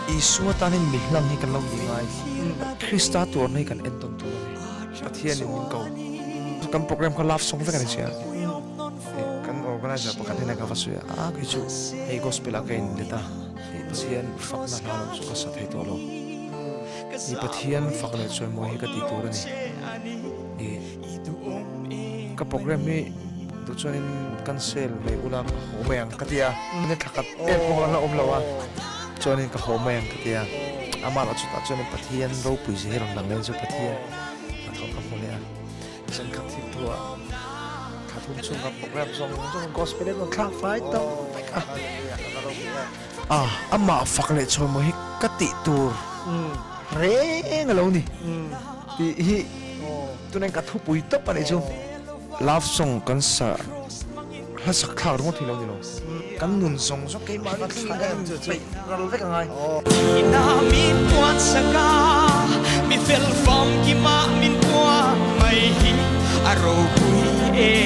Isua tan hian mi hlang hi kan lo ni ngai. Krista tuarna hi kan entawn tur a ni. Pathianin min ko. Kan program kha love song vek a ni sia. Kan organizer pakhat hian ka va sawi a, a kei chu hei gospel ah ka inlet a, hei Pathian fakna hla lo chu ka sa thei tawh lo. I Pathian fak leh chawimawi hi ka tih tur a ni. I ka program hi duh chuanin cancel mai ula ka haw mai ang ka ti a, ni thla khat em pawh la awm lo a, chuanin ka haw mai ang ka ti a, amah erawh chutah chuanin Pathian ropui zia hi rawn lang leh chu Pathian hnathawh ka hmu leh a, zenkhat thil thuah thla thum chhunga program zawng zawng gospel in rawn thlak fai ta vek a, a amah fak leh chawimawi hi ka tih tur reng a lo ni tih hi. Tunah ka thupui tawp a nih chu. Love song kan sa hla sak thlak ringawt hi lo ni lo. Kan nun zawng zawng keimah ni thleng kan in peih ral vek a ngai. Thihna min puan sak a, mi fel famkima min puan mai hi a ropui e.